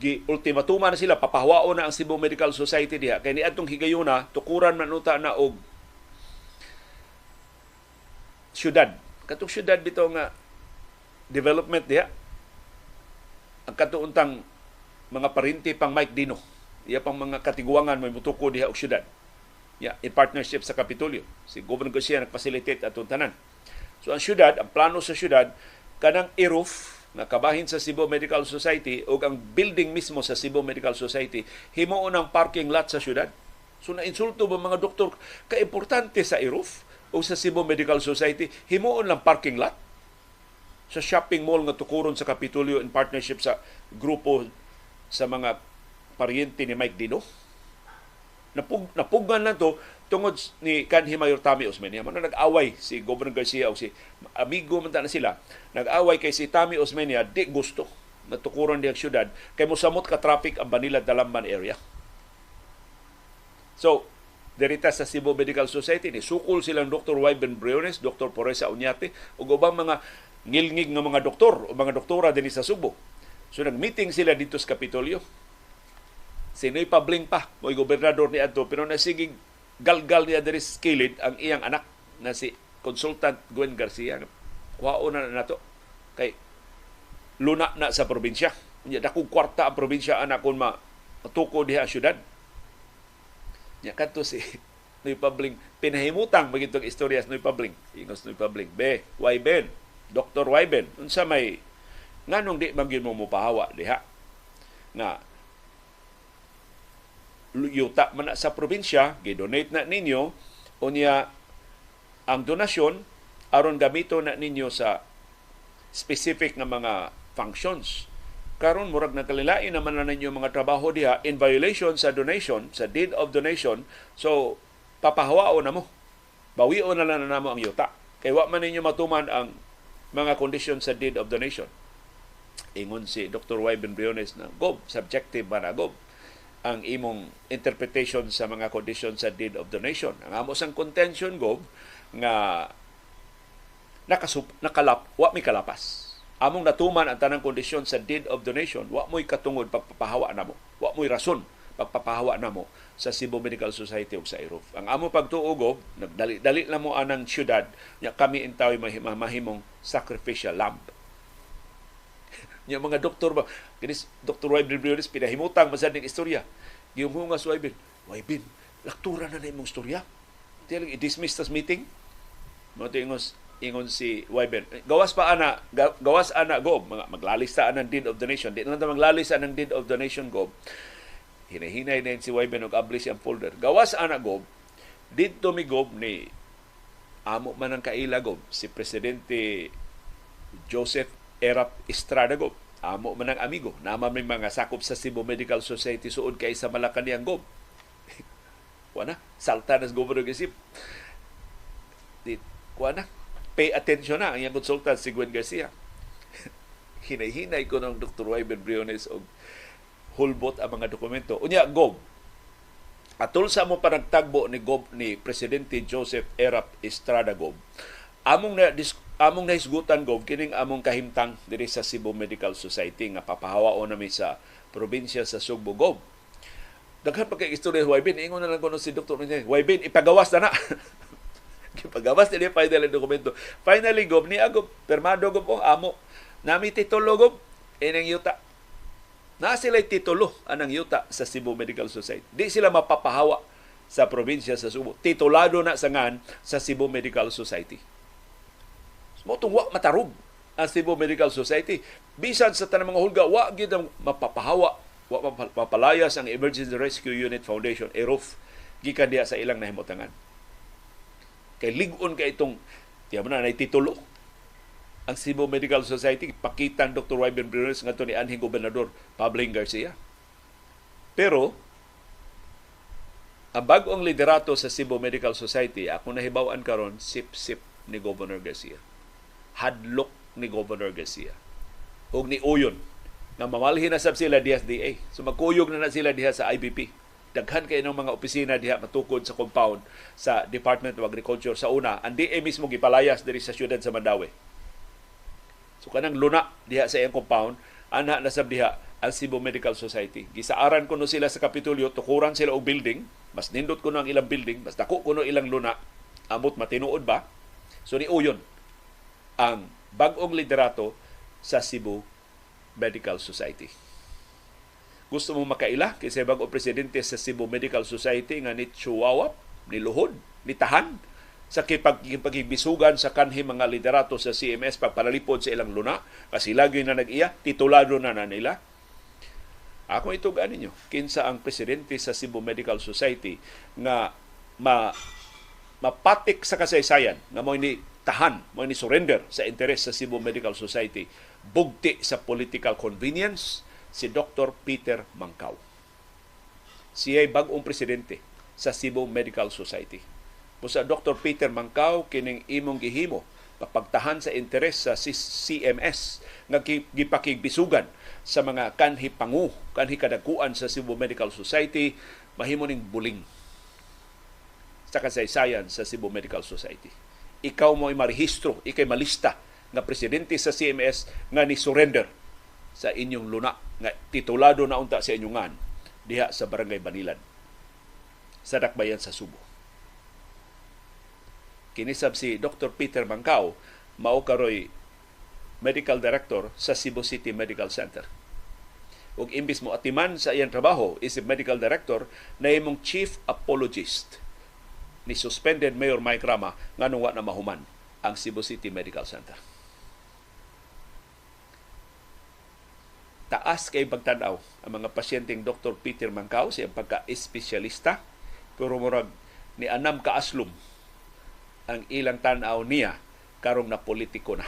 Gi ultimatuma na sila, papahawaon na ang Cebu Medical Society diha kay niadtong higayuna tukuran man uta na og syudad, katong syudad bitaw nga development diha, ang katuuntang mga parinti pang Mike Dino, iya pang mga katiguangan, may mutuko diha og syudad. Yeah, in partnership sa Kapitolyo. Si Governor Garcia nag-facilitate atong tanan. So ang syudad, ang plano sa syudad, kanang IRUF nga kabahin sa Cebu Medical Society o ang building mismo sa Cebu Medical Society, himuon ang parking lot sa syudad. So nainsulto ba mga doktor, kaimportante sa IRUF o sa Cebu Medical Society, himuon lang parking lot sa shopping mall nga tukuron sa Kapitolyo in partnership sa grupo sa mga paryente ni Mike Dino. Napugan lang to tungod ni kanhi Mayor Tommy Osmeña. Mao nag-away si Governor Garcia o si amigo man ta na sila. Nag-away kay si Tommy Osmeña di gusto natukuran diyang syudad kay mosamot ka traffic ang Banilad Talamban area. So, dirita sa Cebu Medical Society ni sukol silang Dr. Wyben Briones, Dr. Poresa Oñate ug ubang mga ngilngig nga mga doktor o mga doktora dinhi sa Subo. So nag-meeting sila dito sa Kapitolyo. Si Noy Pabling pa, mo'y gobernador ni adto, pero nasigig galgal niya diri sa kilid ang iyang anak na si Consultant Gwen Garcia. Kuhaon na nato kay luna na sa probinsya. Unya dakong kwarta ang probinsya ana kung matuko diha ang syudad. Nya kadto si Noy Pabling, pinahimutang magitong istorya sa Noy Pabling. Ingos Noy Pabling, "Be, Wyben, Dr. Wyben, unsa may nganong di man gyud mo mopahawa diha nga yuta man na sa probinsya, gi-donate na ninyo, unya ang donasyon aron gamito na ninyo sa specific nga mga functions? Karon murag nagkalilain naman na ninyo mga trabaho diha in violation sa donation, sa deed of donation. So papahawao na mo. Bawion na lang na namo ang yuta. Kay wa man ninyo matuman ang mga kondisyon sa deed of donation." Ingon si Dr. Wyben Briones na, "Gob, subjective ba na, Gob, ang imong interpretation sa mga kondisyon sa deed of donation. Ang amo sang contention, Gob, nga nakalap, wa mi kalapas. Among natuman ang tanang kondisyon sa deed of donation, wa mo'y katungod pagpapahawa namo. Wa mo'y rason pagpapahawa namo sa Cebu Medical Society ug sa IROF. Ang amo pagtuo, Gob, nagdali-dali na mo anang syudad, nya kami intaway mahimong sacrificial lamb." Nya mga doktor ba, kinis Dr. Wyben Briones, pinahimutang man sad ning istorya. Gihunga si Wyben, "Wyben, laktura na na imong istorya. Tiyalang i-dismiss tas meeting." Mo ingos ingon si Wyben, "Gawas pa ana, gawas ana, Gob, mga maglalista anang deed of donation. Di na ta maglalista anang deed of donation, Gob." Hinahinay na si Wyben og abli siyang folder. "Gawas ana, Gob, didto mi, Gob, ni amo man ang kaila, Gob, si Presidente Joseph Erap Estrada, Gob. Amo man ang amigo. Nama may mga sakop sa Cebu Medical Society suod kay sa Malacanang, Gob." Kuha na, salta na sa Governor Garcia. Di, kuha na. Pay attention na ang iyang consultant si Gwen Garcia. Hinay-hinay ko ng Dr. Wyben Briones og hulbot ang mga dokumento. "Unya, Gob, atol sa mo panagtagbo ni Gob ni Presidente Joseph Erap Estrada, Gob, among nahisgutan, Gob, kining among kahimtang diri sa Cebu Medical Society nga papahawaon nami sa probinsya sa Sugbo, Gob." Daghan pa kay istorya, Wyben, ingon na lang kuno si Dr. Wyben, "Ipagawas na na." Ipagawas na niya final ang dokumento. "Finally, Gob, ni Gob, permado, Gob, oh, amo. Nami titulo, Gob, inang yuta. Na sila titulo anang yuta sa Cebu Medical Society. Di sila mapapahawa sa probinsya sa Subo. Titulado na sa ngan sa Cebu Medical Society." Mo wa matarog ang Cebu Medical Society. Bisan sa tanang mga hulga, wa gyud ang mapapahawa, wa mapalayas ang Emergency Rescue Unit Foundation, ERUF, gikan diha sa ilang nahimutangan. Kay lig-on kay itong, tiyan mo na, nay titulo ang Cebu Medical Society, pakitan Dr. Wyben Briones ngadto ni anhing Gobernador Pabling Garcia. Pero ang bag-ong liderato sa Cebu Medical Society, ako nahibaw-an karon, sip-sip ni Governor Garcia. Hadlok ni Governor Garcia. Ug ni Uyon nga mamalhin na sab sila diha sa DA. So magkuyog na na sila diha sa IBP. Daghan kay ng mga opisina diha matukod sa compound sa Department of Agriculture sa una. Ang DA mismo gipalayas diri sa siyudad sa Mandaue. So kanang luna diha sa iyang compound, ana na sab diha ang Cebu Medical Society. Gisaaran kuno sila sa Kapitolyo, tukuran sila og building, mas nindot kuno ang ilang building, mas dako kuno ilang luna, amot matinuod ba? So niuyon ang bag-ong liderato sa Cebu Medical Society. Gusto mo makaila kaysa bag-o presidente sa Cebu Medical Society nga ni Chihuahua, ni Luhod, ni Tahan sa kipagibisugan sa kanhi mga liderato sa CMS pagpalalipod sa ilang luna kasi lagi na nag-iya, titulado na na nila. Ako itugaan ninyo kinsa ang presidente sa Cebu Medical Society nga mapatik sa kasaysayan nga mo ni tahan, mo ni surrender sa interes sa Cebu Medical Society bugti sa political convenience, si Dr. Peter Mangkaw. Siya'y bag-ong presidente sa Cebu Medical Society. Busa Dr. Peter Mangkaw, kining imong gihimo papagtahan sa interes sa CMS nga gipakigbisugan sa mga kanhi pangu, kanhi kadakuan sa Cebu Medical Society, mahimo ning buling sa kasaysayan sa Cebu Medical Society. Ikaw mo ay marehistro, ikay malista nga presidente sa CMS nga ni surrender sa inyong luna nga titulado na unta sa inyong ngan diha sa Barangay Banilad sa Dakbayan sa Subo. Kinisab si Dr. Peter Mangkao mao karoy medical director sa Cebu City Medical Center. Ug imbis mo atiman sa iyang trabaho isip medical director, nahimong chief apologist ni suspended Mayor Mike Rama nganong wa na mahuman ang Cebu City Medical Center. Taas kay pagtan-aw ang mga pasyenteng Dr. Peter Mangkao sa iyang pagka-espesyalista, pero murag ni anam kaaslom ang ilang tan-aw niya karong na politiko na.